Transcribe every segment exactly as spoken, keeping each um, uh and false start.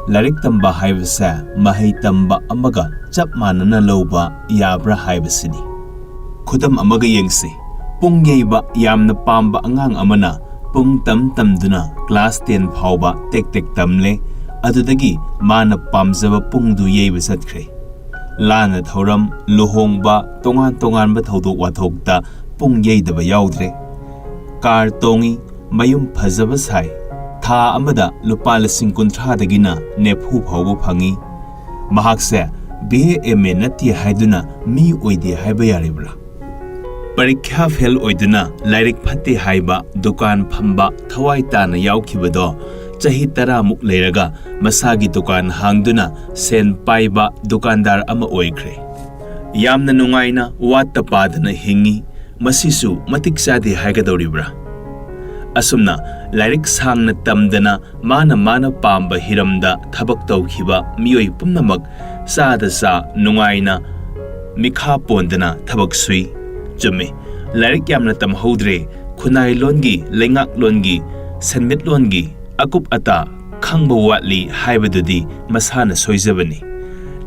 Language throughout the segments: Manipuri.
ꯂꯥꯏꯔꯤꯛ ꯇꯝꯕ ꯍꯥꯏꯕꯁꯦ ꯃꯍꯩ ꯇꯝꯕ ꯑꯃꯒ ꯆꯞ ꯃꯥꯟꯅꯅ ꯂꯧꯕ ꯌꯥꯕ꯭ꯔꯥ ꯍꯥꯏꯕꯁꯤꯅꯤ꯫ ꯈꯨꯗꯝ ꯑꯃꯒ ꯌꯦꯡꯁꯤ꯫ ꯄꯨꯡ ꯌꯩꯕ ꯌꯥꯝꯅ ꯄꯥꯝꯕ ꯑꯉꯥꯡ ꯑꯃꯅ ꯄꯨꯡ ꯇꯝ ꯇꯝꯗꯨꯅ class ten ꯐꯥꯎꯕ ꯇꯦꯛ ꯇꯦꯛ ꯇꯝꯂꯦ꯫ ꯑꯗꯨꯗꯒꯤ ꯃꯥꯅ ꯄꯥꯝꯖꯕ ꯄꯨꯡꯗꯨ ꯌꯩꯕ ꯆꯠꯈ꯭ꯔꯦ꯫ ꯂꯥꯟꯅ ꯊꯧꯔꯝ, ꯂꯨꯍꯣꯡꯕ, ꯇꯣꯉꯥꯟ ꯇꯣꯉꯥꯟꯕ ꯊꯧꯗꯣꯛ ꯋꯥꯊꯣꯛꯇ ꯄꯨꯡ ꯌꯩꯗꯕ ꯌꯥꯎꯗ꯭ꯔꯦ꯫ ꯀꯥꯔ ꯇꯣꯡꯉꯤ, ꯃꯌꯨꯝ ꯐꯖꯕ ꯁꯥꯏ, ꯊꯥ ꯑꯃꯗ ꯂꯨꯄꯥ ꯂꯤꯁꯤꯡ ꯀꯨꯟꯊ꯭ꯔꯥꯗꯒꯤꯅ ꯅꯤꯐꯨ ꯐꯥꯎꯕ ꯐꯪꯉꯤ꯫ ꯃꯍꯥꯛꯁꯦ ꯕꯤ ꯑꯦ ꯑꯦꯝ ꯑꯦ ꯅꯠꯇꯦ ꯍꯥꯏꯗꯨꯅ ꯃꯤ ꯑꯣꯏꯗꯦ ꯍꯥꯏꯕ ꯌꯥꯔꯤꯕ꯭ꯔꯥ? ꯄꯔꯤꯈ꯭ꯌꯥ ꯐꯦꯜ ꯑꯣꯏꯗꯨꯅ ꯂꯥꯏꯔꯤꯛ ꯐꯠꯇꯦ ꯍꯥꯏꯕ ꯗꯨꯀꯥꯟ ꯐꯝꯕ ꯊꯋꯥꯏ ꯇꯥꯅ ꯌꯥꯎꯈꯤꯕꯗꯣ ꯆꯍꯤ ꯇꯔꯥꯃꯨꯛ ꯂꯩꯔꯒ ꯃꯁꯥꯒꯤ ꯗꯨꯀꯥꯟ ꯍꯥꯡꯗꯨꯅ ꯁꯦꯟ ꯄꯥꯏꯕ ꯗꯨꯀꯥꯟꯗꯥꯔ ꯑꯃ ꯑꯣꯏꯈ꯭ꯔꯦ꯫ ꯌꯥꯝꯅ ꯅꯨꯡꯉꯥꯏꯅ ꯋꯥꯠꯇ ꯄꯥꯗꯅ ꯍꯤꯡꯉꯤ꯫ ꯃꯁꯤꯁꯨ ꯃꯇꯤꯛ ꯆꯥꯗꯦ ꯍꯥꯏꯒꯗꯧꯔꯤꯕ꯭ꯔꯥ? ꯑꯁꯨꯝꯅ ꯂꯥꯏꯔꯤꯛ ꯁꯥꯡꯅ ꯇꯝꯗꯅ ꯃꯥꯅ ꯃꯥꯅ ꯄꯥꯝꯕ ꯍꯤꯔꯝꯗ ꯊꯕꯛ ꯇꯧꯈꯤꯕ ꯃꯤꯑꯣꯏ ꯄꯨꯝꯅꯃꯛ ꯆꯥꯗ ꯆꯥ ꯅꯨꯡꯉꯥꯏꯅ ꯃꯤꯈꯥ ꯄꯣꯟꯗꯅ ꯊꯕꯛ ꯁꯨꯏ꯫ ꯆꯨꯝꯃꯤ, ꯂꯥꯏꯔꯤꯛ ꯌꯥꯝꯅ ꯇꯝꯍꯧꯗ꯭ꯔꯦ, ꯈꯨꯟꯅꯥꯏ ꯂꯣꯟꯒꯤ, ꯂꯩꯉꯥꯛꯂꯣꯟꯒꯤ, ꯁꯦꯟꯃꯤꯠꯂꯣꯟꯒꯤ ꯑꯀꯨꯞ ꯑꯇꯥ ꯈꯪꯕ ꯋꯥꯠꯂꯤ ꯍꯥꯏꯕꯗꯨꯗꯤ ꯃꯁꯥꯅ ꯁꯣꯏꯖꯕꯅꯤ꯫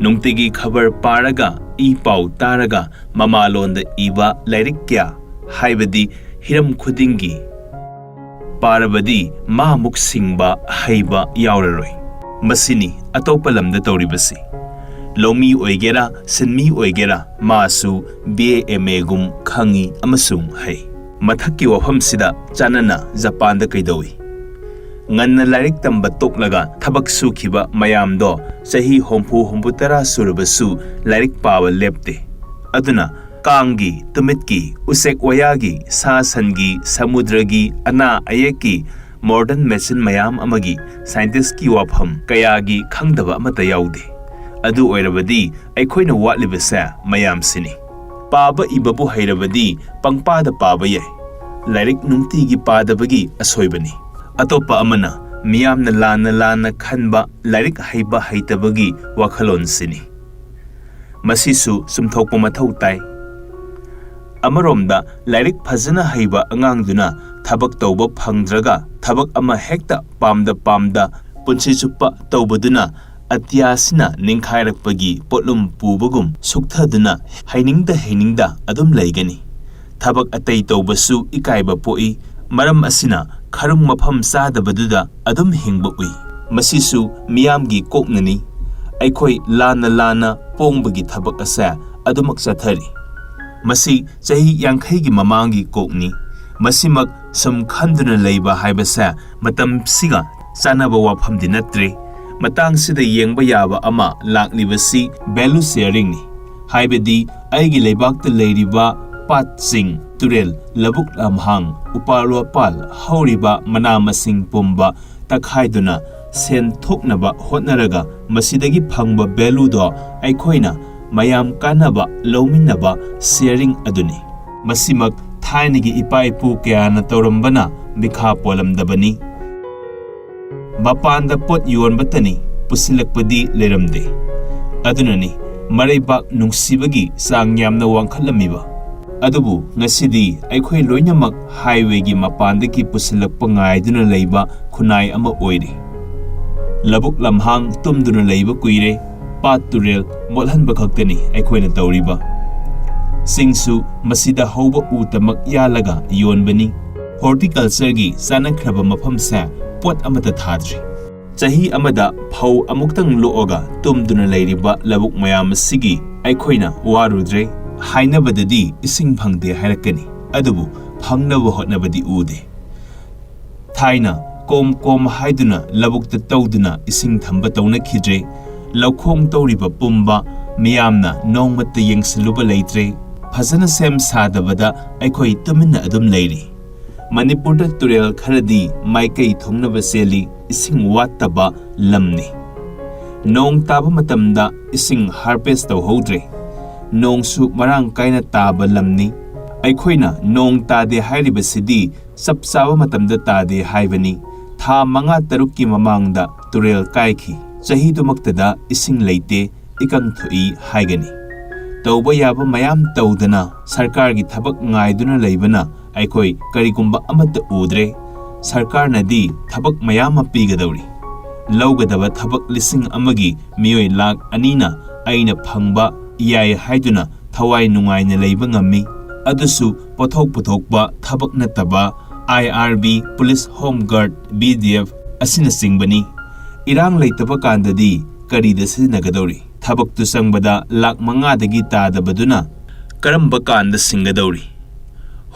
ꯅꯨꯡꯇꯤꯒꯤ ꯈꯕꯔ ꯄꯥꯔꯒ, ꯏ ꯄꯥꯎ ꯇꯥꯔꯒ, ꯃꯃꯥꯂꯣꯟꯗ ꯏꯕ ꯂꯥꯏꯔꯤꯛ ꯀꯌꯥ, ꯍꯥꯏꯕꯗꯤ ꯍꯤꯔꯝ ꯈꯨꯗꯤꯡꯒꯤ ꯄꯥꯔꯕꯗꯤ ꯃꯥꯃꯨꯛ ꯁꯤꯡꯕ, ꯍꯩꯕ ꯌꯥꯎꯔꯔꯣꯏ꯫ ꯃꯁꯤꯅꯤ ꯑꯇꯣꯞꯄ ꯂꯝꯗ ꯇꯧꯔꯤꯕꯁꯤ꯫ ꯂꯧꯃꯤ ꯑꯣꯏꯒꯦꯔꯥ, ꯁꯤꯟꯃꯤ ꯑꯣꯏꯒꯦꯔꯥ, ꯃꯥꯁꯨ ꯕꯤ ꯑꯦ ꯑꯦꯝ ꯑꯦꯒꯨꯝ ꯈꯪꯉꯤ ꯑꯃꯁꯨꯡ ꯍꯩ꯫ ꯃꯊꯛꯀꯤ ꯋꯥꯐꯝꯁꯤꯗ ꯆꯥꯟꯅꯅ ꯖꯄꯥꯟꯗ ꯀꯩꯗꯧꯏ? ꯉꯟꯅ ꯂꯥꯏꯔꯤꯛ ꯇꯝꯕ ꯇꯣꯛꯂꯒ ꯊꯕꯛ ꯁꯨꯈꯤꯕ ꯃꯌꯥꯝꯗꯣ ꯆꯍꯤ ꯍꯨꯝꯐꯨ, ꯍꯨꯝꯐꯨꯇꯔꯥ ꯁꯨꯔꯕꯁꯨ ꯂꯥꯏꯔꯤꯛ ꯄꯥꯕ ꯂꯦꯞꯇꯦ꯫ ꯑꯗꯨꯅ ꯀꯥꯡꯒꯤ, ꯇꯨꯃꯤꯠꯀꯤ, ꯎꯆꯦꯛ ꯋꯥꯌꯥꯒꯤ, ꯁꯥ ꯁꯟꯒꯤ, ꯁꯃꯨꯗ꯭ꯔꯒꯤ, ꯑꯅꯥ ꯑꯌꯦꯛꯀꯤ, modern medicine ꯃꯌꯥꯝ ꯑꯃꯒꯤ, scientistꯀꯤ ꯋꯥꯐꯝ ꯀꯌꯥꯒꯤ ꯈꯪꯗꯕ ꯑꯃꯠꯇ ꯌꯥꯎꯗꯦ꯫ ꯑꯗꯨ ꯑꯣꯏꯔꯕꯗꯤ ꯑꯩꯈꯣꯏꯅ ꯋꯥꯠꯂꯤꯕꯁꯦ ꯃꯌꯥꯝꯁꯤꯅꯤ꯫ ꯄꯥꯕ ꯏꯕꯕꯨ ꯍꯩꯔꯕꯗꯤ ꯄꯪꯄꯥꯗ ꯄꯥꯕ ꯌꯥꯏ꯫ ꯂꯥꯏꯔꯤꯛ ꯅꯨꯡꯇꯤꯒꯤ ꯄꯥꯗꯕꯒꯤ ꯑꯁꯣꯏꯕꯅꯤ꯫ ꯑꯇꯣꯞꯄ ꯑꯃꯅ ꯃꯤꯌꯥꯝꯅ ꯂꯥꯟꯅ ꯂꯥꯟꯅ ꯈꯟꯕ ꯂꯥꯏꯔꯤꯛ ꯍꯩꯕ ꯍꯩꯇꯕꯒꯤ ꯋꯥꯈꯜꯂꯣꯟꯁꯤꯅꯤ꯫ ꯃꯁꯤꯁꯨ ꯆꯨꯝꯊꯣꯛꯄ ꯃꯊꯧ ꯇꯥꯏ꯫ ꯑꯃꯔꯣꯝꯗ ꯂꯥꯏꯔꯤꯛ ꯐꯖꯅ ꯍꯩꯕ ꯑꯉꯥꯡꯗꯨꯅ ꯊꯕꯛ ꯇꯧꯕ ꯐꯪꯗ꯭ꯔꯒ ꯊꯕꯛ ꯑꯃ ꯍꯦꯛꯇ ꯄꯥꯝꯗ ꯄꯥꯝꯗ ꯄꯨꯟꯁꯤ ꯆꯨꯞꯄ ꯇꯧꯕꯗꯨꯅ ꯑꯇꯤꯌꯥꯁꯤꯅ ꯅꯤꯡꯈꯥꯏꯔꯛꯄꯒꯤ ꯄꯣꯠꯂꯨꯝ ꯄꯨꯕꯒꯨꯝ ꯁꯨꯛꯊꯗꯨꯅ ꯍꯩꯅꯤꯡꯗ ꯍꯩꯅꯤꯡꯗ ꯑꯗꯨꯝ ꯂꯩꯒꯅꯤ꯫ ꯊꯕꯛ ꯑꯇꯩ ꯇꯧꯕꯁꯨ ꯏꯀꯥꯏꯕ ꯄꯣꯛꯏ꯫ ꯃꯔꯝ ꯑꯁꯤꯅ ꯈꯔꯨꯡ ꯃꯐꯝ ꯆꯥꯗꯕꯗꯨꯗ ꯑꯗꯨꯝ ꯍꯤꯡꯕ ꯎꯏ꯫ ꯃꯁꯤꯁꯨ ꯃꯤꯌꯥꯝꯒꯤ ꯀꯣꯛꯅꯅꯤ꯫ ꯑꯩꯈꯣꯏ ꯂꯥꯟꯅ ꯂꯥꯟꯅ ꯄꯣꯡꯕꯒꯤ ꯊꯕꯛ ꯑꯁꯦ ꯑꯗꯨꯃꯛ ꯆꯠꯊꯔꯤ꯫ ꯃꯁꯤ ꯆꯍꯤ ꯌꯥꯡꯈꯩꯒꯤ ꯃꯃꯥꯡꯒꯤ ꯀꯣꯛꯅꯤ꯫ ꯃꯁꯤꯃꯛ ꯁꯨꯝ ꯈꯟꯗꯨꯅ ꯂꯩꯕ ꯍꯥꯏꯕꯁꯦ ꯃꯇꯝꯁꯤꯒ ꯆꯥꯟꯅꯕ ꯋꯥꯐꯝꯗꯤ ꯅꯠꯇ꯭ꯔꯦ꯫ ꯃꯇꯥꯡꯁꯤꯗ ꯌꯦꯡꯕ ꯌꯥꯕ ꯑꯃ ꯂꯥꯛꯂꯤꯕꯁꯤ value sharing ꯅꯤ꯫ ꯍꯥꯏꯕꯗꯤ ꯑꯩꯒꯤ ꯂꯩꯕꯥꯛꯇ ꯂꯩꯔꯤꯕ ꯄꯥꯠꯁꯤꯡ, ꯇꯨꯔꯦꯜ, ꯂꯧꯕꯨꯛ ꯂꯝꯍꯥꯡ, ꯎꯄꯥꯜ ꯋꯥꯄꯥꯜ, ꯍꯧꯔꯤꯕ ꯃꯅꯥ ꯃꯁꯤꯡ ꯄꯨꯝꯕ ꯇꯛꯈꯥꯏꯗꯨꯅ ꯁꯦꯟ ꯊꯣꯛꯅꯕ ꯍꯣꯠꯅꯔꯒ ꯃꯁꯤꯗꯒꯤ ꯐꯪꯕ value ꯗꯣ ꯑꯩꯈꯣꯏꯅ ꯃꯌꯥꯝ ꯀꯥꯟꯅꯕ ꯂꯧꯃꯤꯟꯅꯕ sharing ꯑꯗꯨꯅꯤ꯫ ꯃꯁꯤꯃꯛ ꯊꯥꯏꯅꯒꯤ ꯏꯄꯥ ꯏꯄꯨ ꯀꯌꯥꯅ ꯇꯧꯔꯝꯕꯅ ꯃꯤꯈꯥ ꯄꯣꯜꯂꯝꯗꯕꯅꯤ꯫ ꯃꯄꯥꯟꯗ ꯄꯣꯠ ꯌꯣꯟꯕꯇꯅꯤ, ꯄꯨꯁꯤꯜꯂꯛꯄꯗꯤ ꯂꯩꯔꯝꯗꯦ꯫ ꯑꯗꯨꯅꯅꯤ ꯃꯔꯩꯕꯥꯛ ꯅꯨꯡꯁꯤꯕꯒꯤ ꯆꯥꯡ ꯌꯥꯝꯅ ꯋꯥꯡꯈꯠꯂꯝꯃꯤꯕ꯫ ꯑꯗꯨꯕꯨ ꯉꯁꯤꯗꯤ ꯑꯩꯈꯣꯏ ꯂꯣꯏꯅꯃꯛ highway ꯒꯤ ꯃꯄꯥꯟꯗꯒꯤ ꯄꯨꯁꯤꯜꯂꯛꯄ ꯉꯥꯏꯗꯨꯅ ꯂꯩꯕ ꯈꯨꯟꯅꯥꯏ ꯑꯃ ꯑꯣꯏꯔꯦ꯫ ꯂꯧꯕꯨꯛ ꯂꯝꯍꯥꯡ ꯇꯨꯝꯗꯨꯅ ꯂꯩꯕ ꯀꯨꯏꯔꯦ꯫ ꯄꯥꯠ ꯇꯨꯔꯦꯜ ꯃꯣꯠꯍꯟꯕ ꯈꯛꯇꯅꯤ ꯑꯩꯈꯣꯏꯅ ꯇꯧꯔꯤꯕ꯫ ꯆꯤꯡꯁꯨ ꯃꯁꯤꯗ ꯍꯧꯕ ꯎ ꯇꯃꯛ ꯌꯥꯜꯂꯒ ꯌꯣꯟꯕꯅꯤ꯫ Horticulture ꯒꯤ ꯆꯥꯅꯈ꯭ꯔꯕ ꯃꯐꯝꯁꯦ ꯄꯣꯠ ꯑꯃꯠꯇ ꯊꯥꯗ꯭ꯔꯤ꯫ ꯆꯍꯤ ꯑꯃꯗ ꯐꯧ ꯑꯃꯨꯛꯇꯪ ꯂꯣꯛꯑꯒ ꯇꯨꯝꯗꯨꯅ ꯂꯩꯔꯤꯕ ꯂꯧꯕꯨꯛ ꯃꯌꯥꯝ ꯑꯁꯤꯒꯤ ꯑꯩꯈꯣꯏꯅ ꯋꯥꯔꯨꯗ꯭ꯔꯦ꯫ ꯍꯥꯏꯅꯕꯗꯗꯤ ꯏꯁꯤꯡ ꯐꯪꯗꯦ ꯍꯥꯏꯔꯛꯀꯅꯤ, ꯑꯗꯨꯕꯨ ꯐꯪꯅꯕ ꯍꯣꯠꯅꯕꯗꯤ ꯎꯗꯦ꯫ ꯊꯥꯏꯅ ꯀꯣꯝ ꯀꯣꯝ ꯍꯥꯏꯗꯨꯅ ꯂꯧꯕꯨꯛꯇ ꯇꯧꯗꯨꯅ ꯏꯁꯤꯡ ꯊꯝꯕ ꯇꯧꯅꯈꯤꯗ꯭ꯔꯦ꯫ ꯂꯧꯈꯣꯡ ꯇꯧꯔꯤꯕ ꯄꯨꯝꯕ ꯃꯤꯌꯥꯝꯅ ꯅꯣꯡꯃꯇ ꯌꯦꯡꯁꯤꯜꯂꯨꯕ ꯂꯩꯇ꯭ꯔꯦ꯫ ꯐꯖꯅ ꯁꯦꯝ ꯁꯥꯗꯕꯗ ꯑꯩꯈꯣꯏ ꯇꯨꯃꯤꯟꯅ ꯑꯗꯨꯝ ꯂꯩꯔꯤ꯫ ꯃꯅꯤꯄꯨꯔꯗ ꯇꯨꯔꯦꯜ ꯈꯔꯗꯤ ꯃꯥꯏꯀꯩ ꯊꯣꯡꯅꯕ ꯆꯦꯜꯂꯤ, ꯏꯁꯤꯡ ꯋꯥꯠꯇꯕ ꯂꯝꯅꯤ꯫ ꯅꯣꯡ ꯇꯥꯕ ꯃꯇꯝꯗ ꯏꯁꯤꯡ harvest ꯇꯧꯍꯧꯗ꯭ꯔꯦ꯫ ꯅꯣꯡꯁꯨ ꯃꯔꯥꯡ ꯀꯥꯏꯅ ꯇꯥꯕ ꯂꯝꯅꯤ꯫ ꯑꯩꯈꯣꯏꯅ ꯅꯣꯡ ꯇꯥꯗꯦ ꯍꯥꯏꯔꯤꯕꯁꯤꯗꯤ ꯆꯞ ꯆꯥꯕ ꯃꯇꯝꯗ ꯇꯥꯗꯦ ꯍꯥꯏꯕꯅꯤ꯫ ꯊꯥ ꯃꯉꯥ ꯇꯔꯨꯛꯀꯤ ꯃꯃꯥꯡꯗ ꯇꯨꯔꯦꯜ ꯀꯥꯏꯈꯤ꯫ ꯆꯍꯤꯗꯨꯃꯛꯇꯗ ꯏꯁꯤꯡ ꯂꯩꯇꯦ, ꯏꯀꯪ ꯊꯣꯛꯏ ꯍꯥꯏꯒꯅꯤ꯫ ꯇꯧꯕ ꯌꯥꯕ ꯃꯌꯥꯝ ꯇꯧꯗꯅ ꯁꯔꯀꯥꯔꯒꯤ ꯊꯕꯛ ꯉꯥꯏꯗꯨꯅ ꯂꯩꯕꯅ ꯑꯩꯈꯣꯏ ꯀꯔꯤꯒꯨꯝꯕ ꯑꯃꯠꯇ ꯎꯗ꯭ꯔꯦ꯫ ꯁꯔꯀꯥꯔꯅꯗꯤ ꯊꯕꯛ ꯃꯌꯥꯝ ꯑꯃ ꯄꯤꯒꯗꯧꯔꯤ꯫ ꯂꯧꯒꯗꯕ ꯊꯕꯛ ꯂꯤꯁꯤꯡ ꯑꯃꯒꯤ ꯃꯤꯑꯣꯏ ꯂꯥꯈ ꯑꯅꯤꯅ ꯑꯩꯅ ꯐꯪꯕ ꯌꯥꯏ ꯍꯥꯏꯗꯨꯅ ꯊꯋꯥꯏ ꯅꯨꯡꯉꯥꯏꯅ ꯂꯩꯕ ꯉꯝꯃꯤ꯫ ꯑꯗꯨꯁꯨ ꯄꯣꯠꯊꯣꯛ ꯄꯨꯊꯣꯛꯄ ꯊꯕꯛ ꯅꯠꯇꯕ IRB, police, home guard, BDF ꯑꯁꯤꯅꯆꯤꯡꯕꯅꯤ꯫ ꯏꯔꯥꯡ ꯂꯩꯇꯕ ꯀꯥꯟꯗꯗꯤ ꯀꯔꯤꯗ ꯁꯤꯖꯤꯟꯅꯒꯗꯧꯔꯤ? ꯊꯕꯛꯇꯨ ꯆꯪꯕꯗ ꯂꯥꯈ ꯃꯉꯥꯗꯒꯤ ꯇꯥꯗꯕꯗꯨꯅ ꯀꯔꯝꯕ ꯀꯥꯟꯗ ꯁꯤꯡꯒꯗꯧꯔꯤ?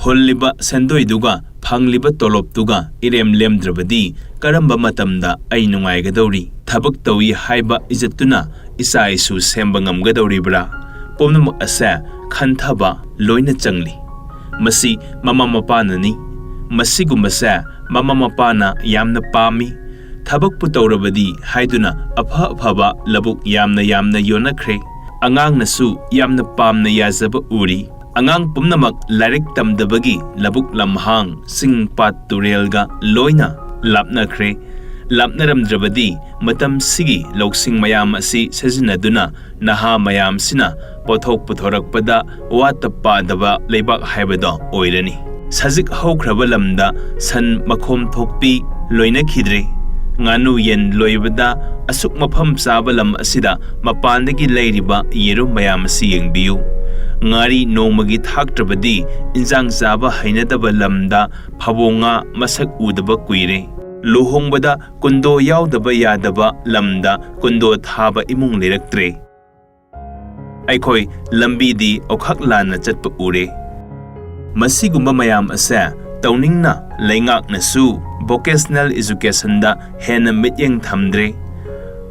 ꯍꯨꯜꯂꯤꯕ ꯁꯦꯟꯗꯣꯏꯗꯨꯒ ꯐꯪꯂꯤꯕ ꯇꯣꯂꯣꯞꯇꯨꯒ ꯏꯔꯦꯝ ꯂꯦꯝꯗ꯭ꯔꯕꯗꯤ ꯀꯔꯝꯕ ꯃꯇꯝꯗ ꯑꯩ ꯅꯨꯡꯉꯥꯏꯒꯗꯧꯔꯤ? ꯊꯕꯛ ꯇꯧꯏ ꯍꯥꯏꯕ ꯏꯖꯠꯇꯨꯅ ꯏꯆꯥ ꯏꯁꯨ ꯁꯦꯝꯕ ꯉꯝꯒꯗꯧꯔꯤꯕ꯭ꯔꯥ? ꯄꯨꯝꯅꯃꯛ ꯑꯁꯦ ꯈꯟꯊꯕ ꯂꯣꯏꯅ ꯆꯪꯂꯤ꯫ ꯃꯁꯤ ꯃꯃꯥ ꯃꯄꯥꯅꯅꯤ꯫ ꯃꯁꯤꯒꯨꯝꯕꯁꯦ ꯃꯃꯥ ꯃꯄꯥꯅ ꯌꯥꯝꯅ ꯄꯥꯝꯃꯤ꯫ ꯊꯕꯛꯄꯨ ꯇꯧꯔꯕꯗꯤ ꯍꯥꯏꯗꯨꯅ ꯑꯐ ꯑꯐꯕ ꯂꯧꯕꯨꯛ ꯌꯥꯝꯅ ꯌꯥꯝꯅ ꯌꯣꯟꯅꯈ꯭ꯔꯦ꯫ ꯑꯉꯥꯡꯅꯁꯨ ꯌꯥꯝꯅ ꯄꯥꯝꯅ ꯌꯥꯖꯕ ꯎꯔꯤ꯫ ꯑꯉꯥꯡ ꯄꯨꯝꯅꯃꯛ ꯂꯥꯏꯔꯤꯛ ꯇꯝꯗꯕꯒꯤ ꯂꯧꯕꯨꯛ ꯂꯝꯍꯥꯡ, ꯆꯤꯡ ꯄꯥꯠ ꯇꯨꯔꯦꯜꯒ ꯂꯣꯏꯅ ꯂꯥꯞꯅꯈ꯭ꯔꯦ꯫ ꯂꯥꯞꯅꯔꯝꯗ꯭ꯔꯕꯗꯤ ꯃꯇꯝꯁꯤꯒꯤ ꯂꯧꯁꯤꯡ ꯃꯌꯥꯝ ꯑꯁꯤ ꯁꯤꯖꯤꯟꯅꯗꯨꯅ ꯅꯍꯥ ꯃꯌꯥꯝꯁꯤꯅ ꯄꯣꯠꯊꯣꯛ ꯄꯨꯊꯣꯔꯛꯄꯗ ꯋꯥꯠꯇ ꯄꯥꯗꯕ ꯂꯩꯕꯥꯛ ꯍꯥꯏꯕꯗꯣ ꯑꯣꯏꯔꯅꯤ꯫ ꯁꯖꯤꯛ ꯍꯧꯈ꯭ꯔꯕ ꯂꯝꯗ ꯁꯟ ꯃꯈꯣꯝ ꯊꯣꯛꯄꯤ ꯂꯣꯏꯅꯈꯤꯗ꯭ꯔꯦ꯫ ꯉꯥꯅꯨ ꯌꯦꯟ ꯂꯣꯏꯕꯗ ꯑꯁꯨꯛ ꯃꯐꯝ ꯆꯥꯕ ꯂꯝ ꯑꯁꯤꯗ ꯃꯄꯥꯟꯗꯒꯤ ꯂꯩꯔꯤꯕ ꯌꯦꯔꯨꯝ ꯃꯌꯥꯝ ꯑꯁꯤ ꯌꯦꯡꯕꯤꯌꯨ꯫ ꯉꯥꯔꯤ ꯅꯣꯡꯃꯒꯤ ꯊꯥꯛꯇ꯭ꯔꯕꯗꯤ ꯏꯟꯖꯥꯡ ꯆꯥꯕ ꯍꯩꯅꯗꯕ ꯂꯝꯗ ꯐꯕꯣ ꯉꯥ ꯃꯁꯛ ꯎꯗꯕ ꯀꯨꯏꯔꯦ꯫ ꯂꯨꯍꯣꯡꯕꯗ ꯀꯨꯟꯗꯣ ꯌꯥꯎꯗꯕ ꯌꯥꯗꯕ ꯂꯝꯗ ꯀꯨꯟꯗꯣ ꯊꯥꯕ ꯏꯃꯨꯡ ꯂꯩꯔꯛꯇ꯭ꯔꯦ꯫ ꯑꯩꯈꯣꯏ ꯂꯝꯕꯤꯗꯤ ꯑꯣꯈꯥꯛ ꯂꯥꯟꯅ ꯆꯠꯄ ꯎꯔꯦ꯫ ꯃꯁꯤꯒꯨꯝꯕ ꯃꯌꯥꯝ ꯑꯁꯦ ꯇꯧꯅꯤꯡꯅ ꯂꯩꯉꯥꯛꯅꯁꯨ vocational educationꯗ ꯍꯦꯟꯅ ꯃꯤꯠꯌꯦꯡ ꯊꯝꯗ꯭ꯔꯦ꯫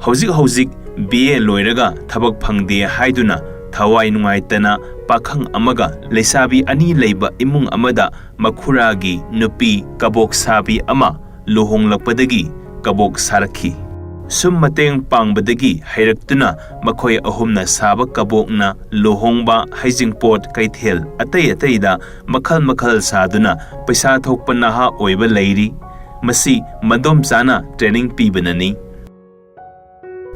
ꯍꯧꯖꯤꯛ ꯍꯧꯖꯤꯛ BA ꯂꯣꯏꯔꯒ ꯊꯕꯛ ꯐꯪꯗꯦ ꯍꯥꯏꯗꯨꯅ ꯊꯋꯥꯏ ꯅꯨꯡꯉꯥꯏꯇꯅ ꯄꯥꯈꯪ ꯑꯃꯒ ꯂꯩꯁꯥꯕꯤ ꯑꯅꯤ ꯂꯩꯕ ꯏꯃꯨꯡ ꯑꯃꯗ ꯃꯈꯨꯔꯥꯒꯤ ꯅꯨꯄꯤ ꯀꯕꯣꯛ ꯁꯥꯕꯤ ꯑꯃ ꯂꯨꯍꯣꯡꯂꯛꯄꯗꯒꯤ ꯀꯕꯣꯛ ꯁꯥꯔꯛꯈꯤ꯫ ꯁꯨꯝ ꯃꯇꯦꯡ ꯄꯥꯡꯕꯗꯒꯤ ꯍꯩꯔꯛꯇꯨꯅ ꯃꯈꯣꯏ ꯑꯍꯨꯝꯅ ꯁꯥꯕ ꯀꯕꯣꯛꯅ ꯂꯨꯍꯣꯡꯕ, ꯍꯩꯖꯤꯡꯄꯣꯠ, ꯀꯩꯊꯦꯜ ꯑꯇꯩ ꯑꯇꯩꯗ ꯃꯈꯜ ꯃꯈꯜ ꯁꯥꯗꯨꯅ ꯄꯩꯁꯥ ꯊꯣꯛꯄ ꯅꯍꯥ ꯑꯣꯏꯕ ꯂꯩꯔꯤ꯫ ꯃꯁꯤ ꯃꯗꯣꯝꯆꯥꯅ training ꯄꯤꯕꯅꯅꯤ꯫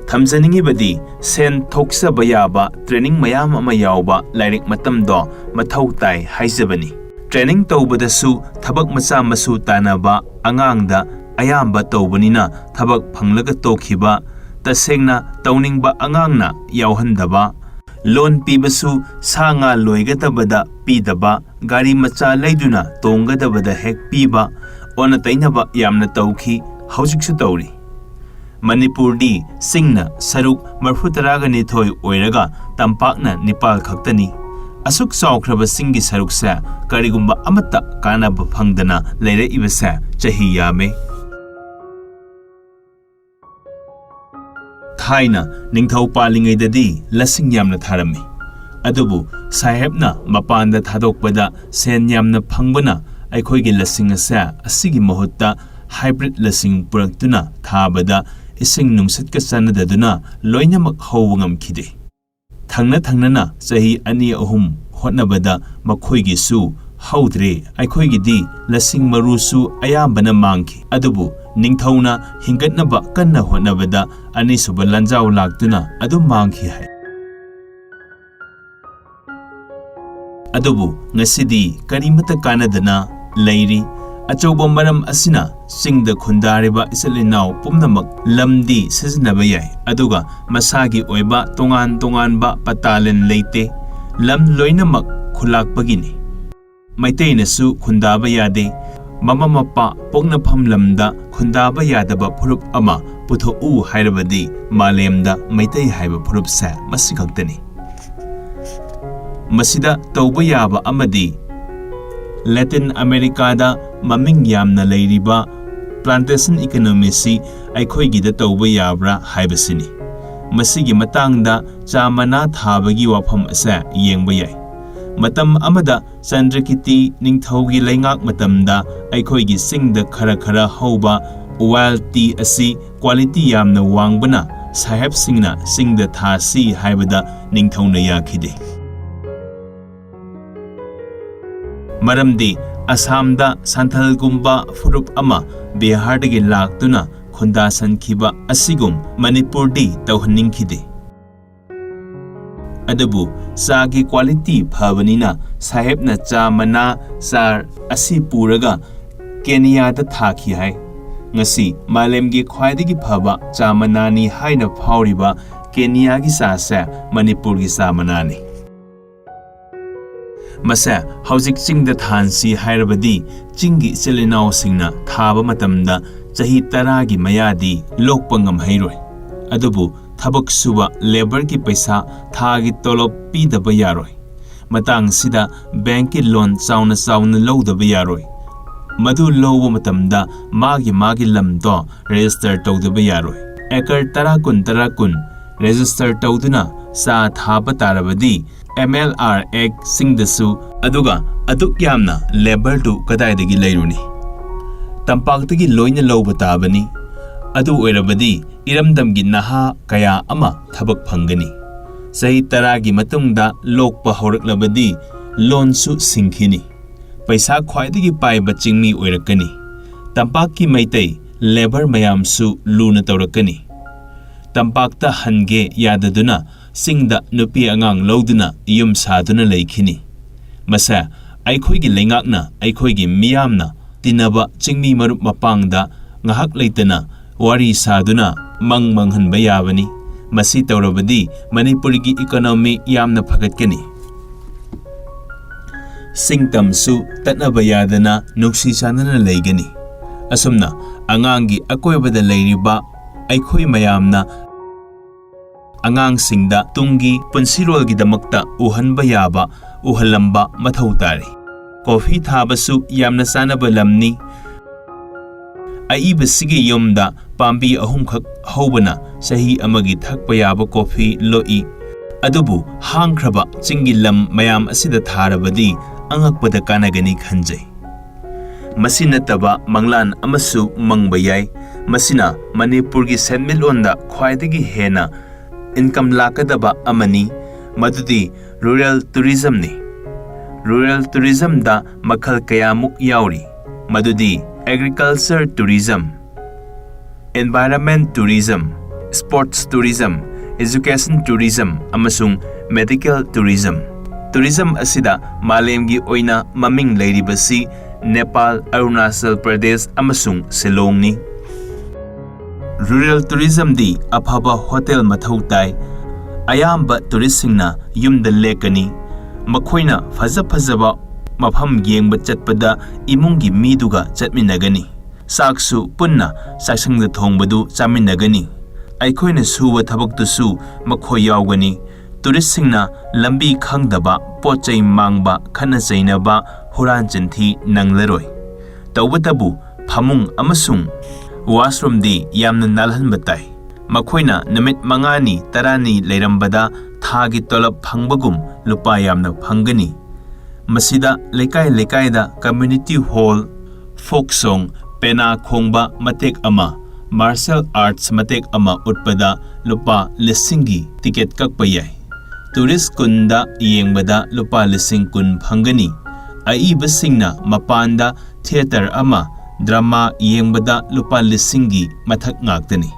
ꯊꯝꯖꯅꯤꯡꯉꯤꯕꯗꯤ, ꯁꯦꯟ ꯊꯣꯛꯆꯕ ꯌꯥꯕ training ꯃꯌꯥꯝ ꯑꯃ ꯌꯥꯎꯕ ꯂꯥꯏꯔꯤꯛ ꯃꯇꯝꯗꯣ ꯃꯊꯧ ꯇꯥꯏ ꯍꯥꯏꯖꯕꯅꯤ꯫ Training ꯇꯧꯕꯗꯁꯨ ꯊꯕꯛ ꯃꯆꯥ ꯃꯁꯨ ꯇꯥꯟꯅꯕ, ꯑꯉꯥꯡꯗ ꯑꯌꯥꯝꯕ ꯇꯧꯕꯅꯤꯅ ꯊꯕꯛ ꯐꯪꯂꯒ ꯇꯣꯛꯈꯤꯕ, ꯇꯁꯦꯡꯅ ꯇꯧꯅꯤꯡꯕ ꯑꯉꯥꯡꯅ ꯌꯥꯎꯍꯟꯗꯕ, ꯂꯣꯟ ꯄꯤꯕꯁꯨ ꯁꯥ ꯉꯥ ꯂꯣꯏꯒꯗꯕꯗ ꯄꯤꯗꯕ, ꯒꯥꯔꯤ ꯃꯆꯥ ꯂꯩꯗꯨꯅ ꯇꯣꯡꯒꯗꯕꯗ ꯍꯦꯛ ꯄꯤꯕ, ꯑꯣꯟꯅ ꯇꯩꯅꯕ ꯌꯥꯝꯅ ꯇꯧꯈꯤ, ꯍꯧꯖꯤꯛꯁꯨ ꯇꯧꯔꯤ꯫ ꯃꯅꯤꯄꯨꯔꯗꯤ ꯆꯤꯡꯅ ꯁꯔꯨꯛ ꯃꯔꯤꯐꯨ ꯇꯔꯥꯒ ꯅꯤꯊꯣꯏ ꯑꯣꯏꯔꯒ ꯇꯝꯄꯥꯛꯅ ꯅꯤꯄꯥꯜ ꯈꯛꯇꯅꯤ꯫ ꯑꯁꯨꯛ ꯆꯥꯎꯈ꯭ꯔꯕ ꯆꯤꯡꯒꯤ ꯁꯔꯨꯛꯁꯦ ꯀꯔꯤꯒꯨꯝꯕ ꯑꯃꯠꯇ ꯀꯥꯟꯅꯕ ꯐꯪꯗꯅ ꯂꯩꯔꯛꯏꯕꯁꯦ ꯆꯍꯤ ꯌꯥꯝꯃꯦ꯫ ꯊꯥꯏꯅ ꯅꯤꯡꯊꯧ ꯄꯥꯜꯂꯤꯉꯩꯗꯗꯤ ꯂꯁꯤꯡ ꯌꯥꯝꯅ ꯊꯥꯔꯝꯃꯤ꯫ ꯑꯗꯨꯕꯨ ꯁꯥꯍꯦꯕꯅ ꯃꯄꯥꯟꯗ ꯊꯥꯗꯣꯛꯄꯗ ꯁꯦꯟ ꯌꯥꯝꯅ ꯐꯪꯕꯅ ꯑꯩꯈꯣꯏꯒꯤ ꯂꯁꯤꯡ ꯑꯁꯦ ꯑꯁꯤꯒꯤ ꯃꯍꯨꯠꯇ ꯍꯥꯏꯕ꯭ꯔꯤꯠ ꯂꯁꯤꯡ ꯄꯨꯔꯛꯇꯨꯅ ꯊꯥꯕꯗ ꯏꯁꯤꯡ ꯅꯨꯡꯁꯤꯠꯀ ꯆꯥꯟꯅꯗꯗꯨꯅ ꯂꯣꯏꯅꯃꯛ ꯍꯧꯕ ꯉꯝꯈꯤꯗꯦ꯫ ꯊꯪꯅ ꯊꯪꯅꯅ ꯆꯍꯤ ꯑꯅꯤ ꯑꯍꯨꯝ ꯍꯣꯠꯅꯕꯗ ꯃꯈꯣꯏꯒꯤꯁꯨ ꯍꯧꯗ꯭ꯔꯦ꯫ ꯑꯩꯈꯣꯏꯒꯤꯗꯤ ꯂꯁꯤꯡ ꯃꯔꯨꯁꯨ ꯑꯌꯥꯝꯕꯅ ꯃꯥꯡꯈꯤ꯫ ꯑꯗꯨꯕꯨ ꯅꯤꯡꯊꯧꯅ ꯍꯤꯡꯒꯠꯅꯕ ꯀꯟꯅ ꯍꯣꯠꯅꯕꯗ ꯑꯅꯤꯁꯨꯕ ꯂꯥꯟꯖꯥꯎ ꯂꯥꯛꯇꯨꯅ ꯑꯗꯨꯝ ꯃꯥꯡꯈꯤ ꯍꯥꯏ꯫ ꯑꯗꯨꯕꯨ ꯉꯁꯤꯗꯤ ꯀꯔꯤꯃꯠꯇ ꯀꯥꯟꯅꯗꯅ ꯂꯩꯔꯤ꯫ ꯑꯆꯧꯕ ꯃꯔꯝ ꯑꯁꯤꯅ ꯆꯤꯡꯗ ꯈꯨꯟꯗꯥꯔꯤꯕ ꯏꯆꯤꯜ ꯏꯅꯥꯎ ꯄꯨꯝꯅꯃꯛ ꯂꯝꯗꯤ ꯁꯤꯖꯤꯟꯅꯕ ꯌꯥꯏ, ꯑꯗꯨꯒ ꯃꯁꯥꯒꯤ ꯑꯣꯏꯕ ꯇꯣꯉꯥꯟ ꯇꯣꯉꯥꯟꯕ ꯄꯇꯥꯂꯦꯟ ꯂꯩꯇꯦ꯫ ꯂꯝ ꯂꯣꯏꯅꯃꯛ ꯈꯨꯜꯂꯥꯛꯄꯒꯤꯅꯤ꯫ ꯃꯩꯇꯩꯅꯁꯨ ꯈꯨꯟꯗꯥꯕ ꯌꯥꯗꯦ꯫ ꯃꯃꯥ ꯃꯄꯥ ꯄꯣꯛꯅꯐꯝ ꯂꯝꯗ ꯈꯨꯟꯗꯥꯕ ꯌꯥꯗꯕ ꯐꯨꯔꯨꯞ ꯑꯃ ꯄꯨꯊꯣꯛꯎ ꯍꯥꯏꯔꯕꯗꯤ ꯃꯥꯂꯦꯝꯗ ꯃꯩꯇꯩ ꯍꯥꯏꯕ ꯐꯨꯔꯨꯞꯁꯦ ꯃꯁꯤ ꯈꯛꯇꯅꯤ꯫ ꯃꯁꯤꯗ ꯇꯧꯕ ꯌꯥꯕ ꯑꯃꯗꯤ ꯂꯦꯇꯤꯟ ꯑꯃꯦꯔꯤꯀꯥꯗ ꯃꯃꯤꯡ ꯌꯥꯝꯅ ꯂꯩꯔꯤꯕ plantation economyꯁꯤ ꯑꯩꯈꯣꯏꯒꯤꯗ ꯇꯧꯕ ꯌꯥꯕ꯭ꯔꯥ ꯍꯥꯏꯕꯁꯤꯅꯤ꯫ ꯃꯁꯤꯒꯤ ꯃꯇꯥꯡꯗ ꯆꯥ ꯃꯅꯥ ꯊꯥꯕꯒꯤ ꯋꯥꯐꯝ ꯑꯁꯦ ꯌꯦꯡꯕ ꯌꯥꯏ꯫ ꯃꯇꯝ ꯑꯃꯗ ꯆꯟꯗ꯭ꯔꯀꯤꯇꯤ ꯅꯤꯡꯊꯧꯒꯤ ꯂꯩꯉꯥꯛ ꯃꯇꯝꯗ ꯑꯩꯈꯣꯏꯒꯤ ꯆꯤꯡꯗ ꯈꯔ ꯈꯔ ꯍꯧꯕ wild tea ꯑꯁꯤ quality ꯌꯥꯝꯅ ꯋꯥꯡꯕꯅ ꯁꯥꯍꯦꯕꯁꯤꯡꯅ ꯆꯤꯡꯗ ꯊꯥꯁꯤ ꯍꯥꯏꯕꯗ ꯅꯤꯡꯊꯧꯅ ꯌꯥꯈꯤꯗꯦ꯫ ꯃꯔꯝꯗꯤ ꯑꯁꯥꯝꯗ ꯁꯟꯊꯜꯒꯨꯝꯕ ꯐꯨꯔꯨꯞ ꯑꯃ ꯕꯤꯍꯥꯔꯗꯒꯤ ꯂꯥꯛꯇꯨꯅ ꯈꯨꯟꯗꯥꯁꯟꯈꯤꯕ ꯑꯁꯤꯒꯨꯝ ꯃꯅꯤꯄꯨꯔꯗꯤ ꯇꯧꯍꯟꯅꯤꯡꯈꯤꯗꯦ꯫ ꯑꯗꯨꯕꯨ ꯆꯥꯒꯤ quality ꯐꯕꯅꯤꯅ ꯁꯥꯍꯦꯕꯅ ꯆꯥ ꯃꯅꯥ, ꯆꯥꯔ ꯑꯁꯤ ꯄꯨꯔꯒ ꯀꯦꯅꯤꯌꯥꯗ ꯊꯥꯈꯤ ꯍꯥꯏ꯫ ꯉꯁꯤ ꯃꯥꯂꯦꯝꯒꯤ ꯈ꯭ꯋꯥꯏꯗꯒꯤ ꯐꯕ ꯆꯥ ꯃꯅꯥꯅꯤ ꯍꯥꯏꯅ ꯐꯥꯎꯔꯤꯕ ꯀꯦꯅꯤꯌꯥꯒꯤ ꯆꯥꯁꯦ ꯃꯅꯤꯄꯨꯔꯒꯤ ꯆꯥ ꯃꯅꯥꯅꯤ꯫ ꯃꯁꯦ ꯍꯧꯖꯤꯛ ꯆꯤꯡꯗ ꯊꯥꯍꯟꯁꯤ ꯍꯥꯏꯔꯕꯗꯤ ꯆꯤꯡꯒꯤ ꯏꯆꯤꯜ ꯏꯅꯥꯎꯁꯤꯡꯅ ꯊꯥꯕ ꯃꯇꯝꯗ ꯆꯍꯤ ꯇꯔꯥꯒꯤ ꯃꯌꯥꯗꯤ ꯂꯣꯛꯄ ꯉꯝꯍꯩꯔꯣꯏ꯫ ꯑꯗꯨꯕꯨ ꯊꯕꯛ ꯁꯨꯕ ꯂꯦꯕꯔꯒꯤ ꯄꯩꯁꯥ ꯊꯥꯒꯤ ꯇꯣꯂꯣꯞ ꯄꯤꯗꯕ ꯌꯥꯔꯣꯏ꯫ ꯃꯇꯥꯡꯁꯤꯗ ꯕꯦꯡꯛꯀꯤ ꯂꯣꯟ ꯆꯥꯎꯅ ꯆꯥꯎꯅ ꯂꯧꯗꯕ ꯌꯥꯔꯣꯏ꯫ ꯃꯗꯨ ꯂꯧꯕ ꯃꯇꯝꯗ ꯃꯥꯒꯤ ꯃꯥꯒꯤ ꯂꯝꯗꯣ ꯔꯦꯖꯤꯁꯇꯔ ꯇꯧꯗꯕ ꯌꯥꯔꯣꯏ꯫ ꯑꯦꯀꯔ ꯇꯔꯥ ꯀꯨꯟ ꯇꯔꯥ ꯀꯨꯟ ꯔꯦꯖꯤꯁꯇꯔ ꯇꯧꯗꯨꯅ ꯆꯥ ꯊꯥꯕ ꯇꯥꯔꯕꯗꯤ ꯑꯦꯝ ꯑꯦꯜ ꯑꯥꯔ ꯑꯦꯛꯁꯤꯡꯗꯁꯨ, ꯑꯗꯨꯒ ꯑꯗꯨꯛ ꯌꯥꯝꯅ ꯂꯦꯕꯔꯗꯨ ꯀꯗꯥꯏꯗꯒꯤ ꯂꯩꯔꯨꯅꯤ? ꯇꯝꯄꯥꯛꯇꯒꯤ ꯂꯣꯏꯅ ꯂꯧꯕ ꯇꯥꯕꯅꯤ꯫ ꯑꯗꯨ ꯑꯣꯏꯔꯕꯗꯤ ꯏꯔꯝꯗꯝꯒꯤ ꯅꯍꯥ ꯀꯌꯥ ꯑꯃ ꯊꯕꯛ ꯐꯪꯒꯅꯤ꯫ ꯆꯍꯤ ꯇꯔꯥꯒꯤ ꯃꯇꯨꯡꯗ ꯂꯣꯛꯄ ꯍꯧꯔꯛꯂꯕꯗꯤ ꯂꯣꯟꯁꯨ ꯁꯤꯡꯈꯤꯅꯤ꯫ ꯄꯩꯁꯥ ꯈ꯭ꯋꯥꯏꯗꯒꯤ ꯄꯥꯏꯕ ꯆꯤꯡꯃꯤ ꯑꯣꯏꯔꯛꯀꯅꯤ꯫ ꯇꯝꯄꯥꯛꯀꯤ ꯃꯩꯇꯩ ꯂꯦꯕꯔ ꯃꯌꯥꯝꯁꯨ ꯂꯨꯅ ꯇꯧꯔꯛꯀꯅꯤ꯫ ꯇꯝꯄꯥꯛꯇ ꯍꯟꯒꯦ ꯌꯥꯗꯗꯨꯅ ꯆꯤꯡꯗ ꯅꯨꯄꯤ ꯑꯉꯥꯡ ꯂꯧꯗꯨꯅ ꯌꯨꯝ ꯁꯥꯗꯨꯅ ꯂꯩꯈꯤꯅꯤ꯫ ꯃꯁꯦ ꯑꯩꯈꯣꯏꯒꯤ ꯂꯩꯉꯥꯛꯅ, ꯑꯩꯈꯣꯏꯒꯤ ꯃꯤꯌꯥꯝꯅ ꯇꯤꯟꯅꯕ ꯆꯤꯡꯃꯤ ꯃꯔꯨꯞ ꯃꯄꯥꯡꯗ ꯉꯥꯏꯍꯥꯛ ꯂꯩꯇꯅ ꯋꯥꯔꯤ ꯁꯥꯗꯨꯅ ꯃꯪ ꯃꯪꯍꯟꯕ ꯌꯥꯕꯅꯤ꯫ ꯃꯁꯤ ꯇꯧꯔꯕꯗꯤ ꯃꯅꯤꯄꯨꯔꯒꯤ ꯏꯀꯣꯅꯣꯃꯤ ꯌꯥꯝꯅ ꯐꯒꯠꯀꯅꯤ꯫ ꯁꯤꯡ ꯇꯝꯁꯨ ꯇꯠꯅꯕ ꯌꯥꯗꯅ ꯅꯨꯡꯁꯤ ꯆꯥꯟꯅꯅ ꯂꯩꯒꯅꯤ꯫ ꯑꯁꯨꯝꯅ ꯑꯉꯥꯡꯒꯤ ꯑꯀꯣꯏꯕꯗ ꯂꯩꯔꯤꯕ ꯑꯩꯈꯣꯏ ꯃꯌꯥꯝꯅ ꯑꯉꯥꯡꯁꯤꯡꯗ ꯇꯨꯡꯒꯤ ꯄꯨꯟꯁꯤꯔꯣꯜꯒꯤꯗꯃꯛꯇ ꯎꯍꯟꯕ ꯌꯥꯕ ꯎꯍꯜꯂꯝꯕ ꯃꯊꯧ ꯇꯥꯔꯤ꯫ ꯀꯣꯐꯤ ꯊꯥꯕꯁꯨ ꯌꯥꯝꯅ ꯆꯥꯅꯕ ꯂꯝꯅꯤ꯫ ꯑꯏꯕꯁꯤꯒꯤ ꯌꯨꯝꯗ ꯄꯥꯝꯕꯤ ꯑꯍꯨꯝꯈꯛ ꯍꯧꯕꯅ ꯆꯍꯤ ꯑꯃꯒꯤ ꯊꯛꯄ ꯌꯥꯕ ꯀꯣꯐꯤ ꯂꯣꯛꯏ꯫ ꯑꯗꯨꯕꯨ ꯍꯥꯡꯈ꯭ꯔꯕ ꯆꯤꯡꯒꯤ ꯂꯝ ꯃꯌꯥꯝ ꯑꯁꯤꯗ ꯊꯥꯔꯕꯗꯤ ꯑꯉꯛꯄꯗ ꯀꯥꯟꯅꯒꯅꯤ ꯈꯟꯖꯩ꯫ ꯃꯁꯤ ꯅꯠꯇꯕ ꯃꯪꯂꯥꯟ ꯑꯃꯁꯨ ꯃꯪꯕ ꯌꯥꯏ꯫ ꯃꯁꯤꯅ ꯃꯅꯤꯄꯨꯔꯒꯤ ꯁꯦꯟꯃꯤꯠꯂꯣꯟꯗ ꯈ꯭ꯋꯥꯏꯗꯒꯤ ꯍꯦꯟꯅ ꯏꯟꯀꯝ ꯂꯥꯛꯀꯗꯕ ꯑꯃꯅꯤ, ꯃꯗꯨꯗꯤ ꯔꯨꯔꯦꯜ ꯇꯨꯔꯤꯖꯝꯅꯤ꯫ ꯔꯨꯔꯦꯜ ꯇꯨꯔꯤꯖꯝꯗ ꯃꯈꯜ ꯀꯌꯥꯃꯨꯛ ꯌꯥꯎꯔꯤ, ꯃꯗꯨꯗꯤ agriculture tourism, environment tourism, sports tourism, education tourism ꯑꯃꯁꯨꯡ ꯃꯦꯗꯤꯀꯦꯜ ꯇꯨꯔꯤꯖꯝ꯫ ꯇꯨꯔꯤꯖꯝ ꯑꯁꯤꯗ ꯃꯥꯂꯦꯝꯒꯤ ꯑꯣꯏꯅ ꯃꯃꯤꯡ ꯂꯩꯔꯤꯕꯁꯤ ꯅꯦꯄꯥꯜ, ꯑꯔꯨꯅꯥꯆꯜ ꯄ꯭ꯔꯗꯦꯁ ꯑꯃꯁꯨꯡ ꯁꯤꯂꯣꯡꯅꯤ꯫ ꯔꯨꯔꯦꯜ ꯇꯨꯔꯤꯖꯝꯗꯤ ꯑꯐꯕ ꯍꯣꯇꯦꯜ ꯃꯊꯧ ꯇꯥꯏ꯫ ꯑꯌꯥꯝꯕ ꯇꯨꯔꯤꯁꯁꯤꯡꯅ ꯌꯨꯝꯗ ꯂꯦꯛꯀꯅꯤ꯫ ꯃꯈꯣꯏꯅ ꯐꯖ ꯐꯖꯕ ꯃꯐꯝ ꯌꯦꯡꯕ ꯆꯠꯄꯗ ꯏꯃꯨꯡꯒꯤ ꯃꯤꯗꯨꯒ ꯆꯠꯃꯤꯟꯅꯒꯅꯤ꯫ ꯆꯥꯛꯁꯨ ꯄꯨꯟꯅ ꯆꯥꯛꯁꯪꯗ ꯊꯣꯡꯕꯗꯨ ꯆꯥꯃꯤꯟꯅꯒꯅꯤ꯫ ꯑꯩꯈꯣꯏꯅ ꯁꯨꯕ ꯊꯕꯛꯇꯨꯁꯨ ꯃꯈꯣꯏ ꯌꯥꯎꯒꯅꯤ꯫ ꯇꯨꯔꯤꯁꯁꯤꯡꯅ ꯂꯝꯕꯤ ꯈꯪꯗꯕ, ꯄꯣꯠ ꯆꯩ ꯃꯥꯡꯕ, ꯈꯠꯅ ꯆꯩꯅꯕ, ꯍꯨꯔꯥꯟ ꯆꯤꯟꯊꯤ ꯅꯪꯂꯔꯣꯏ꯫ ꯇꯧꯕꯇꯕꯨ ꯐꯃꯨꯡ ꯑꯃꯁꯨꯡ ꯋꯥꯁꯔꯨꯝꯗꯤ ꯌꯥꯝꯅ ꯅꯥꯜꯍꯟꯕ ꯇꯥꯏ꯫ ꯃꯈꯣꯏꯅ ꯅꯨꯃꯤꯠ ꯃꯉꯥꯅꯤ, ꯇꯔꯥꯅꯤ ꯂꯩꯔꯝꯕꯗ ꯊꯥꯒꯤ ꯇꯣꯂꯞ ꯐꯪꯕꯒꯨꯝ ꯂꯨꯄꯥ ꯌꯥꯝꯅ ꯐꯪꯒꯅꯤ꯫ ꯃꯁꯤꯗ ꯂꯩꯀꯥꯏ ꯂꯩꯀꯥꯏꯗ community hall, folk song, ꯄꯦꯅꯥ ꯈꯣꯡꯕ ꯃꯇꯦꯛ ꯑꯃ, martial arts ꯃꯇꯦꯛ ꯑꯃ ꯎꯠꯄꯗ ꯂꯨꯄꯥ ꯂꯤꯁꯤꯡꯒꯤ ꯇꯤꯀꯦꯠ ꯀꯛꯄ ꯌꯥꯏ꯫ ꯇꯨꯔꯤꯁ ꯀꯨꯟꯗ ꯌꯦꯡꯕꯗ ꯂꯨꯄꯥ ꯂꯤꯁꯤꯡ ꯀꯨꯟ ꯐꯪꯒꯅꯤ꯫ ꯑꯏꯕꯁꯤꯡꯅ ꯃꯄꯥꯟꯗ ꯊꯤꯌꯦꯇꯔ ꯑꯃ, ꯗ꯭ꯔꯃꯥ ꯌꯦꯡꯕꯗ ꯂꯨꯄꯥ ꯂꯤꯁꯤꯡꯒꯤ ꯃꯊꯛ ꯉꯥꯛꯇꯅꯤ꯫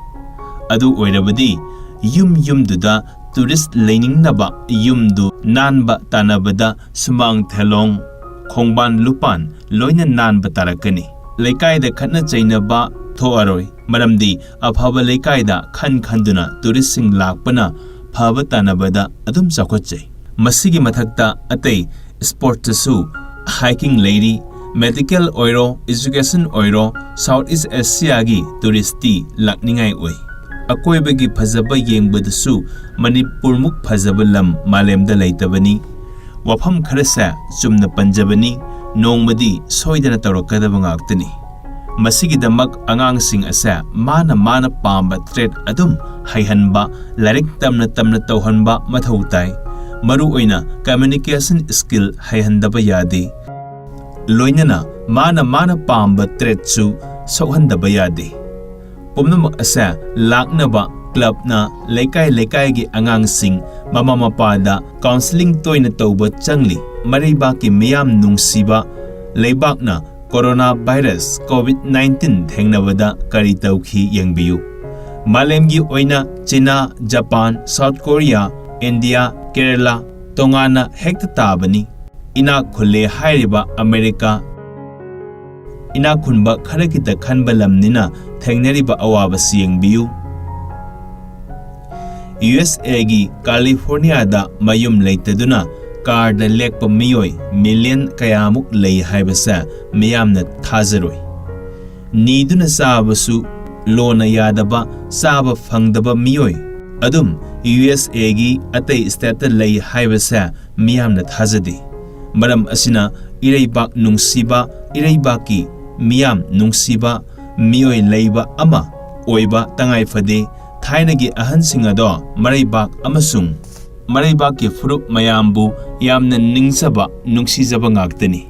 ꯑꯗꯨ ꯑꯣꯏꯔꯕꯗꯤ ꯌꯨꯝ ꯌꯨꯝꯗꯨꯗ ꯇꯨꯔꯤꯁ ꯂꯩꯅꯤꯡꯅꯕ ꯌꯨꯝꯗꯨ ꯅꯥꯟꯕ ꯇꯥꯟꯅꯕꯗ ꯁꯨꯃꯥꯡ ꯊꯦꯂꯣꯡ, ꯈꯣꯡꯕꯥꯟ ꯂꯨꯄꯥꯟ ꯂꯣꯏꯅ ꯅꯥꯟꯕ ꯇꯥꯔꯛꯀꯅꯤ꯫ ꯂꯩꯀꯥꯏꯗ ꯈꯠꯅ ꯆꯩꯅꯕ ꯊꯣꯛꯑꯔꯣꯏ, ꯃꯔꯝꯗꯤ ꯑꯐꯕ ꯂꯩꯀꯥꯏꯗ ꯈꯟ ꯈꯟꯗꯨꯅ ꯇꯨꯔꯤꯁꯁꯤꯡ ꯂꯥꯛꯄꯅ ꯐꯕ ꯇꯥꯟꯅꯕꯗ ꯑꯗꯨꯝ ꯆꯥꯎꯈꯠꯆꯩ꯫ ꯃꯁꯤꯒꯤ ꯃꯊꯛꯇ ꯑꯇꯩ ꯁ꯭ꯄꯣꯔꯠꯇꯁꯨ hiking ꯂꯩꯔꯤ꯫ ꯃꯦꯗꯤꯀꯦꯜ ꯑꯣꯏꯔꯣ, ꯏꯖꯨꯀꯦꯁꯟ ꯑꯣꯏꯔꯣ, ꯁꯥꯎꯠ ꯏꯁ ꯑꯦꯁꯤꯌꯥꯒꯤ ꯇꯨꯔꯤꯁꯇꯤ ꯂꯥꯛꯅꯤꯡꯉꯥꯏ ꯑꯣꯏ꯫ ꯑꯀꯣꯏꯕꯒꯤ ꯐꯖꯕ ꯌꯦꯡꯕꯗꯁꯨ ꯃꯅꯤꯄꯨꯔꯃꯨꯛ ꯐꯖꯕ ꯂꯝ ꯃꯥꯂꯦꯝꯗ ꯂꯩꯇꯕꯅꯤ꯫ ꯋꯥꯐꯝ ꯈꯔꯁꯦ ꯆꯨꯝꯅ ꯄꯟꯖꯕꯅꯤ, ꯅꯣꯡꯃꯗꯤ ꯁꯣꯏꯗꯅ ꯇꯧꯔꯛꯀꯗꯕ ꯉꯥꯛꯇꯅꯤ꯫ ꯃꯁꯤꯒꯤꯗꯃꯛ ꯑꯉꯥꯡꯁꯤꯡ ꯑꯁꯦ ꯃꯥꯅ ꯃꯥꯅ ꯄꯥꯝꯕ ꯇ꯭ꯔꯦꯠ ꯑꯗꯨꯝ ꯍꯩꯍꯟꯕ, ꯂꯥꯏꯔꯤꯛ ꯇꯝꯅ ꯇꯝꯅ ꯇꯧꯍꯟꯕ ꯃꯊꯧ ꯇꯥꯏ꯫ ꯃꯔꯨꯑꯣꯏꯅ communication skill ꯍꯩꯍꯟꯗꯕ ꯌꯥꯗꯦ꯫ ꯂꯣꯏꯅꯅ ꯃꯥꯅ ꯃꯥꯅ ꯄꯥꯝꯕ ꯇ꯭ꯔꯦꯠꯁꯨ ꯁꯣꯛꯍꯟꯗꯕ ꯌꯥꯗꯦ꯫ ꯄꯨꯝꯅꯃꯛ ꯑꯁꯦ ꯂꯥꯛꯅꯕ ꯀ꯭ꯂꯕꯅ ꯂꯩꯀꯥꯏ ꯂꯩꯀꯥꯏꯒꯤ ꯑꯉꯥꯡꯁꯤꯡ ꯃꯃꯥ ꯃꯄꯥꯗ counselling ꯇꯣꯏꯅ ꯇꯧꯕ ꯆꯪꯂꯤ꯫ ꯃꯔꯩꯕꯥꯛꯀꯤ ꯃꯤꯌꯥꯝ ꯅꯨꯡꯁꯤꯕ ꯂꯩꯕꯥꯛꯅ ꯀꯣꯔꯣꯅꯥ ꯚꯥꯏꯔꯁ COVID nineteen ꯊꯦꯡꯅꯕꯗ ꯀꯔꯤ ꯇꯧꯈꯤ ꯌꯦꯡꯕꯤꯌꯨ꯫ ꯃꯥꯂꯦꯝꯒꯤ ꯑꯣꯏꯅ China, Japan, South Korea, India, Kerala ꯇꯣꯉꯥꯟꯅ ꯍꯦꯛꯇ ꯇꯥꯕꯅꯤ꯫ ꯏꯅꯥꯛ ꯈꯨꯜꯂꯦ ꯍꯥꯏꯔꯤꯕ ꯑꯃꯦꯔꯤꯀꯥ, ꯏꯅꯥꯛ ꯈꯨꯟꯕ ꯈꯔ ꯈꯤꯇ ꯈꯟꯕ ꯂꯝꯅꯤꯅ ꯊꯦꯡꯅꯔꯤꯕ ꯑꯋꯥꯕꯁꯤ ꯌꯦꯡꯕꯤꯌꯨ꯫ ꯌꯨ ꯑꯦꯁ ꯑꯦꯒꯤ ꯀꯥꯂꯤꯐꯣꯔꯅꯤꯌꯥꯗ ꯃꯌꯨꯝ ꯂꯩꯇꯗꯨꯅ ꯀꯥꯔꯗ ꯂꯦꯛꯄ ꯃꯤꯑꯣꯏ ꯃꯤꯂꯤꯌꯟ ꯀꯌꯥꯃꯨꯛ ꯂꯩ ꯍꯥꯏꯕꯁꯦ ꯃꯤꯌꯥꯝꯅ ꯊꯥꯖꯔꯣꯏ꯫ ꯅꯤꯗꯨꯅ ꯆꯥꯕꯁꯨ ꯂꯣꯅ ꯌꯥꯗꯕ, ꯆꯥꯕ ꯐꯪꯗꯕ ꯃꯤꯑꯣꯏ ꯑꯗꯨꯝ ꯌꯨ ꯑꯦꯁ ꯑꯦꯒꯤ ꯑꯇꯩ ꯁ꯭ꯇꯦꯠꯇ ꯂꯩ ꯍꯥꯏꯕꯁꯦ ꯃꯤꯌꯥꯝꯅ ꯊꯥꯖꯗꯦ꯫ ꯃꯔꯝ ꯑꯁꯤꯅ ꯏꯔꯩꯕꯥꯛ ꯅꯨꯡꯁꯤꯕ, ꯏꯔꯩꯕꯥꯛꯀꯤ ꯃꯤꯌꯥꯝ ꯅꯨꯡꯁꯤꯕ ꯃꯤꯑꯣꯏ ꯂꯩꯕ ꯑꯃ ꯑꯣꯏꯕ ꯇꯉꯥꯏ ꯐꯗꯦ꯫ ꯊꯥꯏꯅꯒꯤ ꯑꯍꯟꯁꯤꯡ ꯑꯗꯣ ꯃꯔꯩꯕꯥꯛ ꯑꯃꯁꯨꯡ ꯃꯔꯩꯕꯥꯛꯀꯤ ꯐꯨꯔꯨꯞ ꯃꯌꯥꯝꯕꯨ ꯌꯥꯝꯅ ꯅꯤꯡꯖꯕ, ꯅꯨꯡꯁꯤꯖꯕ ꯉꯥꯛꯇꯅꯤ꯫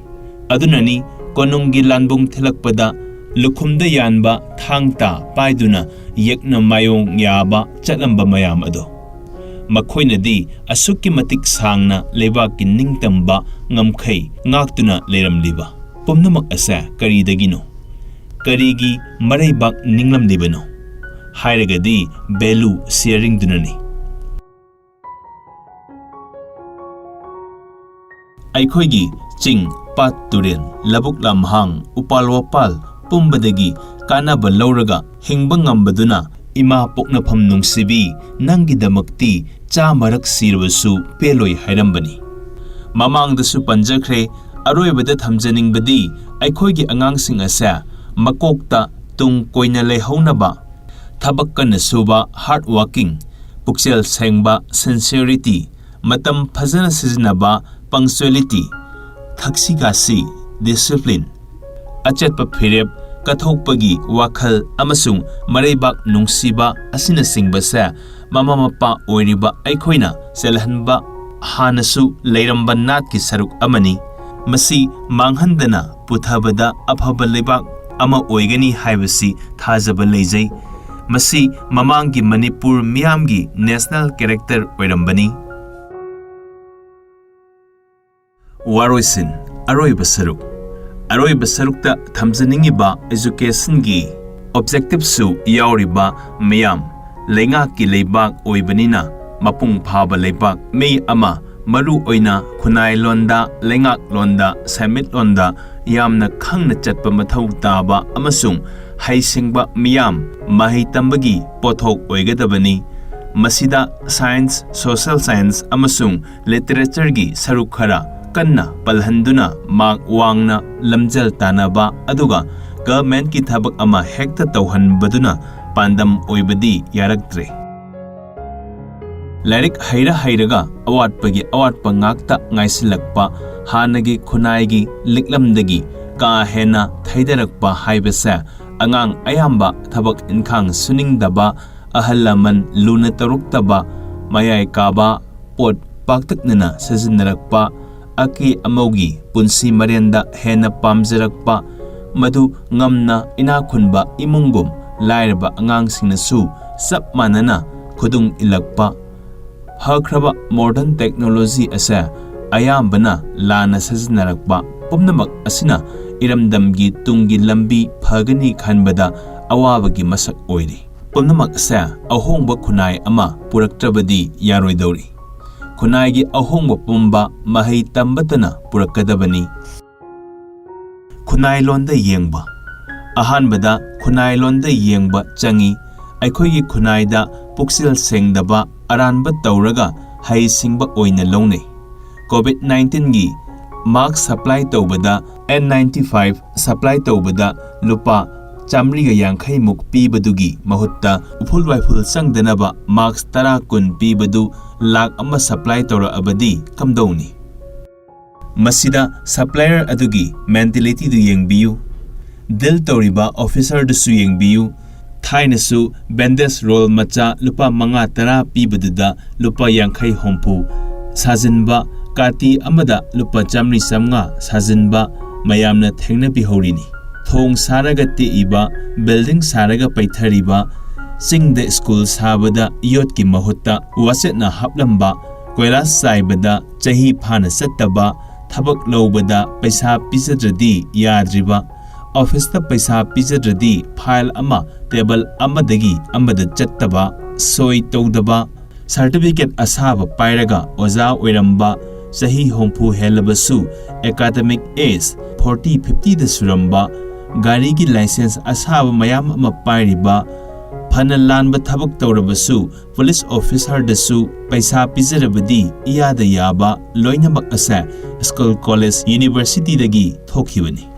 ꯑꯗꯨꯅꯅꯤ ꯀꯣꯅꯨꯡꯒꯤ ꯂꯥꯟꯕꯨꯡ ꯊꯤꯜꯂꯛꯄꯗ ꯂꯨꯈꯨꯝꯗ ꯌꯥꯟꯕ ꯊꯥꯡ ꯇꯥ ꯄꯥꯏꯗꯨꯅ ꯌꯦꯛꯅ ꯃꯥꯌꯣꯡ ꯌꯥꯕ ꯆꯠꯂꯝꯕ ꯃꯌꯥꯝ ꯑꯗꯣ꯫ ꯃꯈꯣꯏꯅꯗꯤ ꯑꯁꯨꯛꯀꯤ ꯃꯇꯤꯛ ꯁꯥꯡꯅ ꯂꯩꯕꯥꯛꯀꯤ ꯅꯤꯡꯇꯝꯕ ꯉꯝꯈꯩ ꯉꯥꯛꯇꯨꯅ ꯂꯩꯔꯝꯂꯤꯕ ꯄꯨꯝꯅꯃꯛ ꯑꯁꯦ ꯀꯔꯤꯗꯒꯤꯅꯣ? ꯀꯔꯤꯒꯤ ꯃꯔꯩꯕꯥꯛ ꯅꯤꯡꯂꯝꯂꯤꯕꯅꯣ? ꯍꯥꯏꯔꯒꯗꯤ ꯚꯦꯂꯨ ꯁꯤꯌꯔꯤꯡꯗꯨꯅꯅꯤ꯫ ꯑꯩꯈꯣꯏꯒꯤ ꯆꯤꯡ, ꯄꯥꯠ, ꯇꯨꯔꯦꯜ, ꯂꯧꯕꯨꯛ ꯂꯝꯍꯥꯡ, ꯎꯄꯥꯜ ꯋꯥꯄꯥꯜ ꯄꯨꯝꯕꯗꯒꯤ ꯀꯥꯟꯅꯕ ꯂꯧꯔꯒ ꯍꯤꯡꯕ ꯉꯝꯕꯗꯨꯅ ꯏꯃꯥ ꯄꯣꯛꯅꯐꯝ ꯅꯨꯡꯁꯤꯕꯤ, ꯅꯪꯒꯤꯗꯃꯛꯇꯤ ꯆꯥꯃꯔꯛ ꯁꯤꯔꯕꯁꯨ ꯄꯦꯜꯂꯣꯏ ꯍꯥꯏꯔꯝꯕꯅꯤ꯫ ꯃꯃꯥꯡꯗꯁꯨ ꯄꯟꯖꯈ꯭ꯔꯦ, ꯑꯔꯣꯏꯕꯗ ꯊꯝꯖꯅꯤꯡꯕꯗꯤ ꯑꯩꯈꯣꯏꯒꯤ ꯑꯉꯥꯡꯁꯤꯡ ꯑꯁꯦ ꯃꯀꯣꯛꯇ ꯇꯨꯡ ꯀꯣꯏꯅ ꯂꯩꯍꯧꯅꯕ, ꯊꯕꯛ ꯀꯟꯅ ꯁꯨꯕ, hard working, ꯄꯨꯛꯆꯦꯜ ꯁꯦꯡꯕ, sincerity, ꯃꯇꯝ ꯐꯖꯅ ꯁꯤꯖꯤꯟꯅꯕ, punctuality, ꯊꯛꯁꯤ ꯈꯥꯁꯤ, discipline, ꯑꯆꯠꯄ ꯐꯤꯔꯦꯞ, ꯀꯠꯊꯣꯛꯄꯒꯤ ꯋꯥꯈꯜ ꯑꯃꯁꯨꯡ ꯃꯔꯩꯕꯥꯛ ꯅꯨꯡꯁꯤꯕ ꯑꯁꯤꯅꯆꯤꯡꯕꯁꯦ ꯃꯃꯥ ꯃꯄꯥ ꯑꯣꯏꯔꯤꯕ ꯑꯩꯈꯣꯏꯅ ꯆꯦꯜꯍꯟꯕ ꯍꯥꯟꯅꯁꯨ ꯂꯩꯔꯝꯕ ꯅꯥꯠꯀꯤ ꯁꯔꯨꯛ ꯑꯃꯅꯤ꯫ ꯃꯁꯤ ꯃꯥꯡꯍꯟꯗꯅ ꯄꯨꯊꯕꯗ ꯑꯐꯕ ꯂꯩꯕꯥꯛ ꯑꯃ ꯑꯣꯏꯒꯅꯤ ꯍꯥꯏꯕꯁꯤ ꯊꯥꯖꯕ ꯂꯩꯖꯩ꯫ ꯃꯁꯤ ꯃꯃꯥꯡꯒꯤ ꯃꯅꯤꯄꯨꯔ ꯃꯤꯌꯥꯝꯒꯤ national character ꯑꯣꯏꯔꯝꯕꯅꯤ꯫ ꯋꯥꯔꯣꯏꯁꯤꯟ, ꯑꯔꯣꯏꯕ ꯁꯔꯨꯛ꯫ ꯑꯔꯣꯏꯕ ꯁꯔꯨꯛꯇ ꯊꯝꯖꯅꯤꯡꯉꯤꯕ educationꯒꯤ objectiveꯁꯨ ꯌꯥꯎꯔꯤꯕ ꯃꯤꯌꯥꯝ, ꯂꯩꯉꯥꯛꯀꯤ ꯂꯩꯕꯥꯛ ꯑꯣꯏꯕꯅꯤꯅ ꯃꯄꯨꯡ ꯐꯥꯕ ꯂꯩꯕꯥꯛ ꯃꯤ ꯑꯃ ꯃꯔꯨ ꯑꯣꯏꯅ ꯈꯨꯟꯅꯥꯏ ꯂꯣꯟꯗ, ꯂꯩꯉꯥꯛ ꯂꯣꯟꯗ, ꯁꯦꯟꯃꯤꯠꯂꯣꯟꯗ ꯌꯥꯝꯅ ꯈꯪꯅ ꯆꯠꯄ ꯃꯊꯧ ꯇꯥꯕ ꯑꯃꯁꯨꯡ ꯍꯩꯁꯤꯡꯕ ꯃꯤꯌꯥꯝ ꯃꯍꯩ ꯇꯝꯕꯒꯤ ꯄꯣꯠꯊꯣꯛ ꯑꯣꯏꯒꯗꯕꯅꯤ꯫ ꯃꯁꯤꯗ science, social science ꯑꯃꯁꯨꯡ literatureꯒꯤ ꯁꯔꯨꯛ ꯈꯔ ꯀꯟꯅ ꯄꯜꯍꯟꯗꯨꯅ ꯃꯥꯔꯛ ꯋꯥꯡꯅ ꯂꯝꯖꯦꯜ ꯇꯥꯟꯅꯕ ꯑꯗꯨꯒ governmentꯀꯤ ꯊꯕꯛ ꯑꯃ ꯍꯦꯛꯇ ꯇꯧꯍꯟꯕꯗꯨꯅ ꯄꯥꯟꯗꯝ ꯑꯣꯏꯕꯗꯤ ꯌꯥꯔꯛꯇ꯭ꯔꯦ꯫ ꯂꯥꯏꯔꯤꯛ ꯍꯩꯔ ꯍꯩꯔꯒ ꯑꯋꯥꯠꯄꯒꯤ ꯑꯋꯥꯠꯄ ꯉꯥꯛꯇ ꯉꯥꯏꯁꯤꯜꯂꯛꯄ, ꯍꯥꯟꯅꯒꯤ ꯈꯨꯟꯅꯥꯏꯒꯤ ꯂꯤꯛꯂꯝꯗꯒꯤ ꯀꯥ ꯍꯦꯟꯅ ꯊꯩꯗꯔꯛꯄ ꯍꯥꯏꯕꯁꯦ ꯑꯉꯥꯡ ꯑꯌꯥꯝꯕ ꯊꯕꯛ ꯏꯟꯈꯥꯡ ꯁꯨꯅꯤꯡꯗꯕ, ꯑꯍꯜ ꯂꯃꯟ ꯂꯨꯅ ꯇꯧꯔꯛꯇꯕ, ꯃꯌꯥꯏ ꯀꯥꯕ ꯄꯣꯠ ꯄꯥꯛꯇꯛꯅꯅ ꯁꯤꯖꯤꯟꯅꯔꯛꯄ, ꯑꯀꯦ ꯑꯃꯧꯒꯤ ꯄꯨꯟꯁꯤ ꯃꯔꯦꯟꯗ ꯍꯦꯟꯅ ꯄꯥꯝꯖꯔꯛꯄ, ꯃꯗꯨ ꯉꯝꯅ ꯏꯅꯥꯛ ꯈꯨꯟꯕ ꯏꯃꯨꯡꯒꯨꯝ ꯂꯥꯏꯔꯕ ꯑꯉꯥꯡꯁꯤꯡꯅꯁꯨ ꯆꯞ ꯃꯥꯟꯅꯅ ꯈꯨꯗꯨꯡ ꯏꯜꯂꯛꯄ, ꯐꯈ꯭ꯔꯕ modern technology ꯑꯁꯦ ꯑꯌꯥꯝꯕꯅ ꯂꯥꯟꯅ ꯁꯤꯖꯤꯟꯅꯔꯛꯄ, ꯄꯨꯝꯅꯃꯛ ꯑꯁꯤꯅ ꯏꯔꯝꯗꯝꯒꯤ ꯇꯨꯡꯒꯤ ꯂꯝꯕꯤ ꯐꯒꯅꯤ ꯈꯟꯕꯗ ꯑꯋꯥꯕꯒꯤ ꯃꯁꯛ ꯑꯣꯏꯔꯤ꯫ ꯄꯨꯝꯅꯃꯛ ꯑꯁꯦ ꯑꯍꯣꯡꯕ ꯈꯨꯟꯅꯥꯏ ꯑꯃ ꯄꯨꯔꯛꯇ꯭ꯔꯕꯗꯤ ꯌꯥꯔꯣꯏꯗꯧꯔꯤ꯫ ꯈꯨꯟꯅꯥꯏꯒꯤ ꯑꯍꯣꯡꯕ ꯄꯨꯝꯕ ꯃꯍꯩ ꯇꯝꯕꯇꯅ ꯄꯨꯔꯛꯀꯗꯕꯅꯤ꯫ ꯈꯨꯟꯅꯥꯏꯂꯣꯟꯗ ꯌꯦꯡꯕ꯫ ꯑꯍꯥꯟꯕꯗ ꯈꯨꯟꯅꯥꯏꯂꯣꯟꯗ ꯌꯦꯡꯕ ꯆꯪꯏ꯫ ꯑꯩꯈꯣꯏꯒꯤ ꯈꯨꯟꯅꯥꯏꯗ ꯄꯨꯛꯆꯦꯜ ꯁꯦꯡꯗꯕ, ꯑꯔꯥꯟꯕ ꯇꯧꯔꯒ ꯍꯩꯁꯤꯡꯕ ꯑꯣꯏꯅ ꯂꯧꯅꯩ꯫ COVID nineteenꯒꯤ mask supply ꯇꯧꯕꯗ, N ninety five supply ꯇꯧꯕꯗ ꯂꯨꯄꯥ ꯆꯥꯃꯔꯤꯒ ꯌꯥꯡꯈꯩ ꯃꯨꯛ ꯄꯤꯕꯗꯨꯒꯤ ꯃꯍꯨꯠꯇ ꯎꯐꯨꯜ ꯋꯥꯏꯐꯨꯜ ꯆꯪꯗꯅꯕ mask ꯇꯔꯥ ꯀꯨꯟ ꯄꯤꯕꯗꯨ ꯂꯥꯈ ꯑꯃ supply ꯇꯧꯔꯛꯑꯕꯗꯤ ꯀꯝꯗꯧꯅꯤ? ꯃꯁꯤꯗ supplier ꯑꯗꯨꯒꯤ mentalityꯗꯨ ꯌꯦꯡꯕꯤꯌꯨ, deal ꯇꯧꯔꯤꯕ officerꯗꯨꯁꯨ ꯌꯦꯡꯕꯤꯌꯨ꯫ ꯊꯥꯏꯅꯁꯨ bandage roll ꯃꯆꯥ ꯂꯨꯄꯥ ꯃꯉꯥ ꯇꯔꯥ ꯄꯤꯕꯗꯨꯗ ꯂꯨꯄꯥ ꯌꯥꯡꯈꯩ ꯍꯨꯝꯐꯨ ꯁꯥꯖꯤꯟꯕ, ꯀꯥꯇꯤ ꯑꯃꯗ ꯂꯨꯄꯥ ꯆꯥꯃꯔꯤ ꯆꯥꯃꯉꯥ ꯁꯥꯖꯤꯟꯕ ꯃꯌꯥꯝꯅ ꯊꯦꯡꯅꯕꯤꯍꯧꯔꯤꯅꯤ꯫ ꯊꯣꯡ ꯁꯥꯔꯒ ꯇꯦꯛꯏꯕ, building ꯁꯥꯔꯒ ꯄꯩꯊꯔꯤꯕ, ꯆꯤꯡꯗ school ꯁꯥꯕꯗ ꯌꯣꯠꯀꯤ ꯃꯍꯨꯠꯇ ꯋꯥꯆꯦꯠꯅ ꯍꯥꯞꯂꯝꯕ, ꯀꯣꯏꯂꯥꯁ ꯆꯥꯏꯕꯗ ꯆꯍꯤ ꯐꯥꯅ ꯆꯠꯇꯕ, ꯊꯕꯛ ꯂꯧꯕꯗ ꯄꯩꯁꯥ ꯄꯤꯖꯗ꯭ꯔꯗꯤ ꯌꯥꯗ꯭ꯔꯤꯕ, officeꯇ ꯄꯩꯁꯥ ꯄꯤꯖꯗ꯭ꯔꯗꯤ file ꯑꯃ table ꯑꯃꯗꯒꯤ ꯑꯃꯗ ꯆꯠꯇꯕ, ꯁꯣꯏ ꯇꯧꯗꯕ, certificate ꯑꯁꯥꯕ ꯄꯥꯏꯔꯒ ꯑꯣꯖꯥ ꯑꯣꯏꯔꯝꯕ, ꯆꯍꯤ ꯍꯨꯝꯐꯨ ꯍꯦꯜꯂꯕꯁꯨ, academic age forty fifty ꯗ ꯁꯨꯔꯝꯕ, ꯒꯥꯔꯤꯒꯤ license ꯑꯁꯥꯕ ꯃꯌꯥꯝ ꯑꯃ ꯄꯥꯏꯔꯤꯕ, ꯐꯅ ꯂꯥꯟꯕ ꯊꯕꯛ ꯇꯧꯔꯕꯁꯨ police officer ꯗꯁꯨ ꯄꯩꯁꯥ ꯄꯤꯖꯔꯕꯗꯤ ꯏꯌꯥꯗ ꯌꯥꯕ ꯂꯣꯏꯅꯃꯛ ꯑꯁꯦ school, college, university ꯗꯒꯤ ꯊꯣꯛꯈꯤꯕꯅꯤ꯫